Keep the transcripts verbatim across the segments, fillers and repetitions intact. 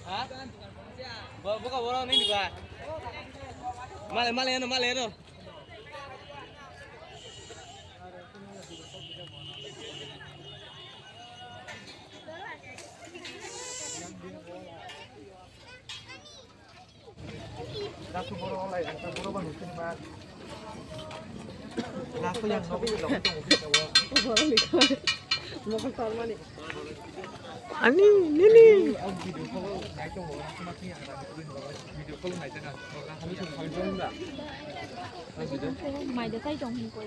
Ha? Bo-, buka borok nini ba? Male, male, ano, male, ano. Ani, nini. Mai de tai tong hin koi.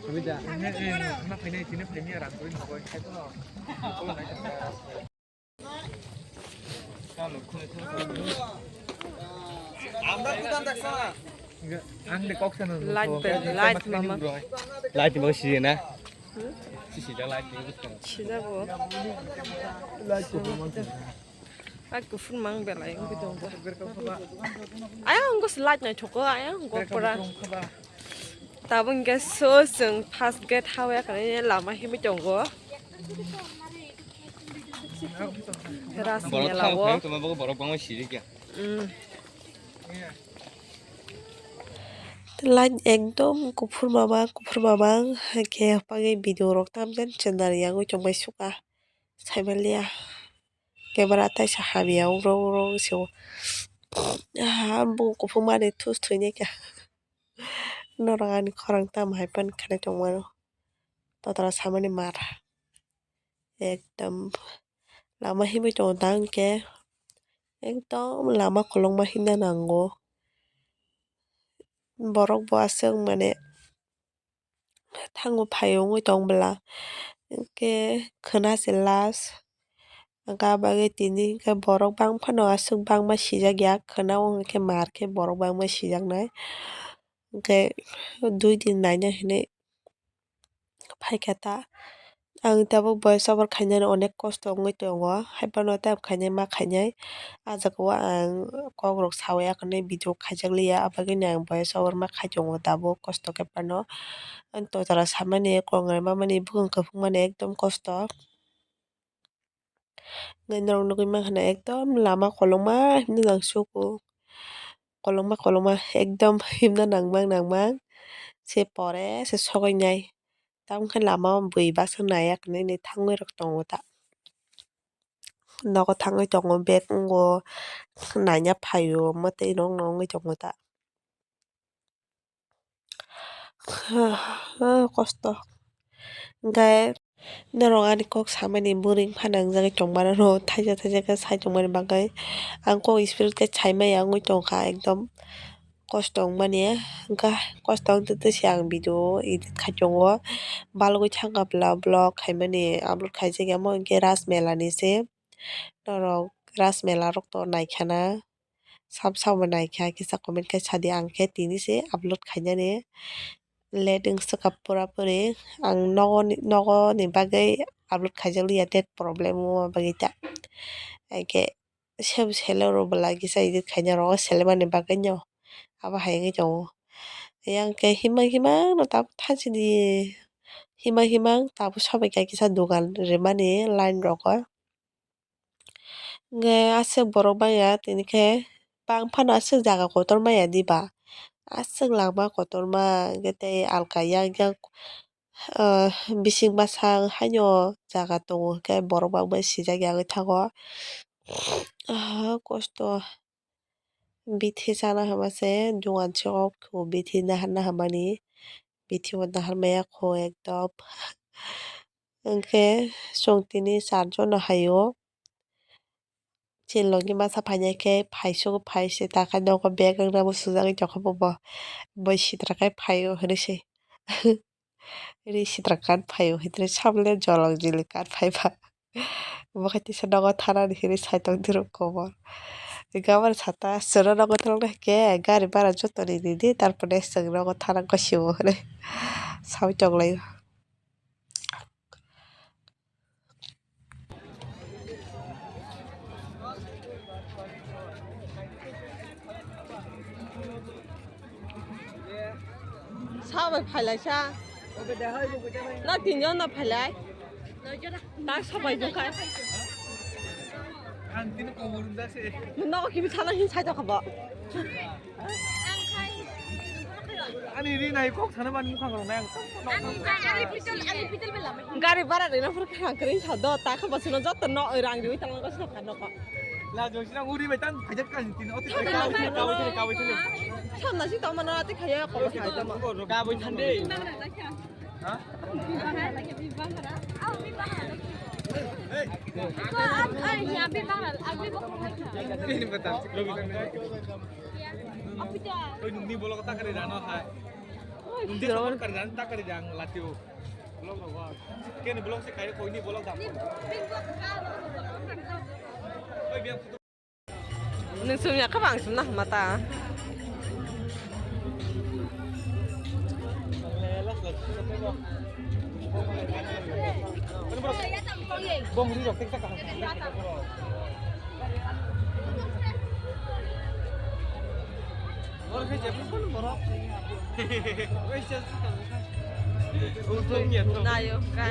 Light ber, light mama. Light ni bagwi sijak na? Sijak light ni bagwi sijak. Sijak bo. Light ko mama. Light ko phun mang belai wngwi tongo. Ayang wngkha se light naithok o, ayang wngkha pura. Tabuk hwnkhe so chwng first gate ha o, ekhaine lama himwi tongo. Ras mela o. Borok thang phai tongma bagwi borok bangma siri kya. Mm. Light ekdom kuphur mamang, kuphur mamang, hwnkhe bagwi video rok tamjani chwndari yangwi tongbai suka, saimanliya. Camera taisa hamya uro uro wngse o. Ah, bung kuphur mani thus thwini kha. Norok ani khorang tamo hai pan khanai tongmano. Totra samani mar. Ekdom lama himwi tongo tang khe. Ekdom lama kolokma himna nango. Borok bo aswk mane thango phai wngwi tong bwla. Hwnkhe khwna se last. Hwnkhe ah bagwi tini hwnkhe borok bang phano aswk bangma sijak ya. Khwna o hwnkhe mar khe borok bangma sijaknai. Hwnkhe dui din naina hinwi phaikha ta. Ang tabuk voice over khainani onek kosto wngwi tongo, haiphano tei khainai ma khainai. Ah jaga o ang kok rok sawi ya, khainai video khaijak liya, abagwino ang voice over ma khai tongo tabuk kosto khe phano. Ani to jora samani, kok nai mamani, bwkhwng kwphwngmani ekdom kosto. Norok nugwi mankha na ekdom lama kolokma himna nang suku. Kolokma kolokma ekdom himna nangmang nangmang se pore se sogwi nai. Tamokhe lama o bui baksa naiya hinwi thangwi rok tongo ta. Nogo thangwi tongo bag wngo naina phaio omo tei nok no wngwi tongo ta. Kosto. Hwnkhe norok ani kok samani bwrwi phano wngjagwi tongmano, thaisa thaisa khe sai tongmani bagwi ang kok speed khe saimaya wngwi tongkha ekdom. Kosto wngmani, hwnkhe kosto wngtwi twi se ang video edit khai tongo, balgwi thangkha bwla vlog khaimani upload khaijakya, omo hwnkhe Ras Mela ni se, norok Ras Mela rok to naikhana, sab sabo naikha kisa comment khe sadi, ang khe tini se upload khainani late wngsuka pura puri, ang nogo ni, nogo ni bagwi upload khaijak liya, net problem wngma bagwi ta, hwnkhe sebo sele rw bwla kisa edit khaina rw selemani bagwi no abo hai wngwi tongo. Yang khe himang himang no tabuk thansidi, himang himang tabuk sobai kha kisa dogan rimani line rogo. Hwnkhe aswk borok manya tini khe bang phano aswk jaga kotor manya diba, aswk lama kotorma hwnkhe tei alka yang yang. Ah, bising bwsang haino jaga tongo, hwnkhe borok bangma sijak yagwi thango. Ah, kosto bithi chana hama se dogan se o bithi nahar naharmani, bithi bo nahar maya kho ekdom. Hwnkhe chwng tini char jono haio. Chini logi masa phainai khe phaisu phai se ta khe nogo bag rwna bo sujagwi tongkha bobo. Boi sitra khe phaio hinwi se. Ri sitra kan phaio hinwi sable jolong jili kan phaiba. Bo khe tisa nogo thanani hinwi sai tongdi rw kobor. Gabang sata chwra nogo thangnai khe gari bara jotoni ridi, tarpore chwng nogo thana gosibo hinwi saui tonglaio. Sabai phailai sa. Na tinjon no phailai. Tak sabai bukai. Nogo kibi sana hin sai tokha bo. Ani ri nai kok sana ban mukhang rok nai ang. Gari bara rina pura khang kring sa do ta kha bosino jotto no rang riwi tang ko sokha noko. La jong sina uri bai tang phajak ka tin oti. Kawi thele, kawi thele, kawi thele. Samna si tongmano ati khaya ko sai tamo. Kawi thande. Ha? Ini betul. Oi, nungni bolok takari dano hai. Nungni bolok takari dano takari dang latio. Bolok rogo. Kini bolok se kayo koi ni bolok dam. Oi, biar Nung sumya kha bang sumna hama ta. Nayo, ka.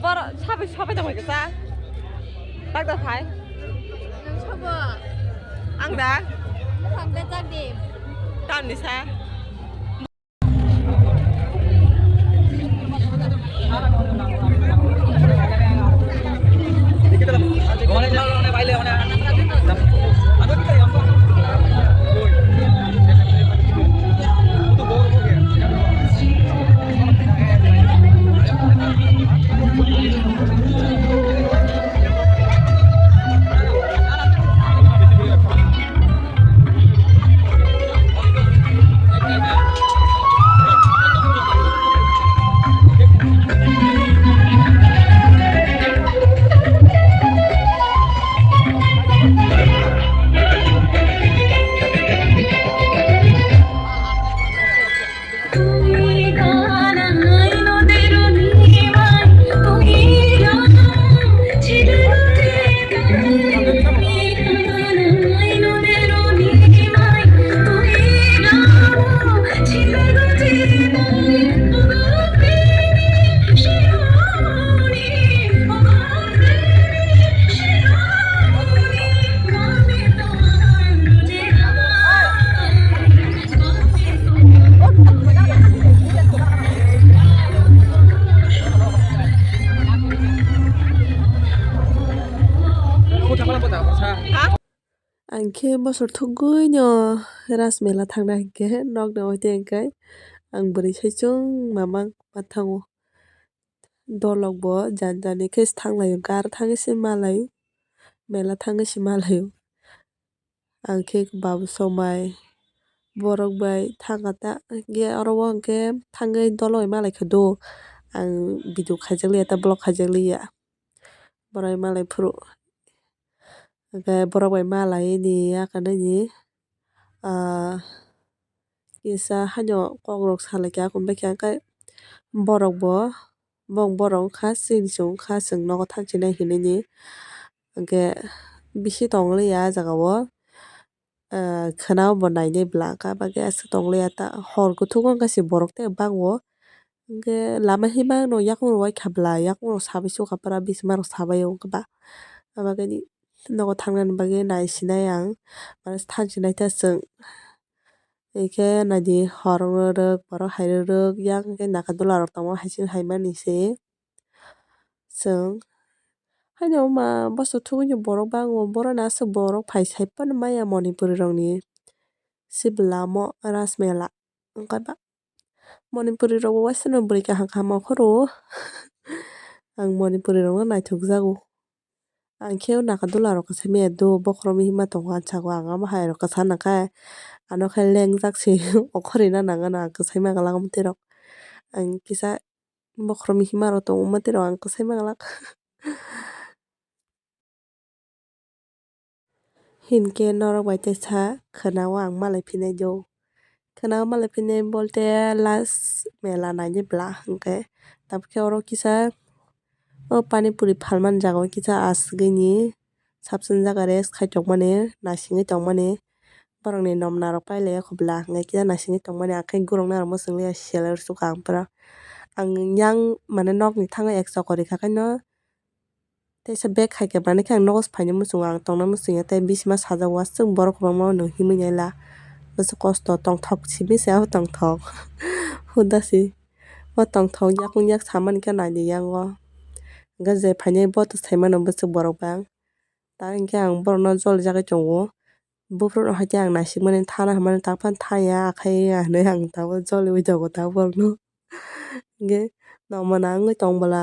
Boro sabai sabai tong kisa. Tak da phai. Nang sabo. Ang da. Buphang da jak di. Tamni sa. Ang khe bosor thugui no Raj Mela thangna hinkhe nokni oite hinkhe ang bwrwi saichung mamang ma thango. Dolok bo jani jani khe thanglaio, gar thangwi se malaio, mela thangwi se malaio. Ang khe babu somai borok bai thangkha ta, hinkhe oro o hinkhe thangwi dolo bai malaikha do. Ang video khaijakliya ta, vlog khaijakliya, borok bai malai phuru. Hinkhe borok bai malaini yakarnani, ah, kisa haino kokrok salaikha, akon bai khe hinkhe borok bo, bong borok wngkha, chini se wngkha, chwng nogo thansinai hinwi ni. Hinkhe bisi tongliya ah jagao, ah, khwnao bo nainai bwla wngkha, abagwi aswk tongliya ta, hor kuthuk wngkha se borok tei bango. Hinkhe lama himano yakung rok uaikha bwla, yakung rok sabai sukha pura, bisima rok sabai o wngkha ba. Abagwi nogo thangnani bagwi naisinai ang, mane thansinai ta chwng. Hinkhe naidi hor wng rwrwk, borok hai rwrwk, yang khe naka dula rok tongo, hai chini hai mani se chwng. Haino ma bosor thugui ni borok bango, borok no aswk borok phai sai phano maya Manipuri rok ni se bwlamo Raj Mela wngkha ba. Manipuri rok bo waisa no bwrwi kaham kaham okhoro. Ang Manipuri rok no naithok jago. Ang khe o naka dula rok kwsai maya do, bokhorok hima tongo, ang sago ang amo hai rok kwsa nang khe, ano khe lengjak se okhorina nang ano, ang kwsai ma glak omo twi rok. Ang kisa bokhorok hima rok tongo, omo twi rok ang kwsai ma glak. Hinkhe norok bai teisa khwnao ang malai phinai do. Khwnao malai phinai bolte last mela nainai bwla hinkhe. Tabukhe oro kisa o pani puri phalmani jaga o kisa aswkgwini sapsani jaga rest khai tongmani, naisingwi tongmani. Borokni nom narok pailaiya khobla, hwnkhe kisa naisingwi tongmani, ang khe guruknai rokbo swngya, selai rw sukha ang pura. Ang yang, mane, nokni thango ek chokori kha khaino, teisa bag hai khe manwi khe ang nogo phaina muchungo, ang tongna muchungya, tei bisima sajak o aswk borok kwbangma no himwi naila. Bwswk kosto, tongthok simi se abo tongthok. Huda se. O tongthok yakung yak samani khe naidi yango. Hwnkhe je phainai bo to saimano bwswk borok bang. Ta hinkhe ang borokno jolijagwi tongo. Buphuru no hai khe ang naisikmani thana hinmani, ta phano thaya, akhai ya hinwi ang tabuk joliui tongo ta borokno. Hinkhe nongmana wngwi tong bwla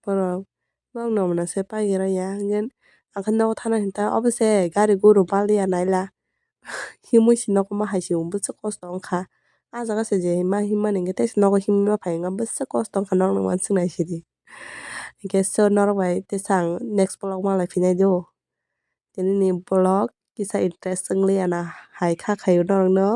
borok, borok nongmana se paigira ya. Hinkhe ang khe nogo thana hinta, obo se gari guru baliya naila. Himwi se nogo ma hai se bwswk kosto wngkha. Ah jaga se je ma himmani hinkhe teisa nogo himwi ma phai wngkha, bwswk kosto wngkha, norok no uansuk nai sidi. Hinkhe so norok bai teisa ang next vlog malai phinai do. Tini ni vlog kisa interesting liya na hai kha khaio norok no.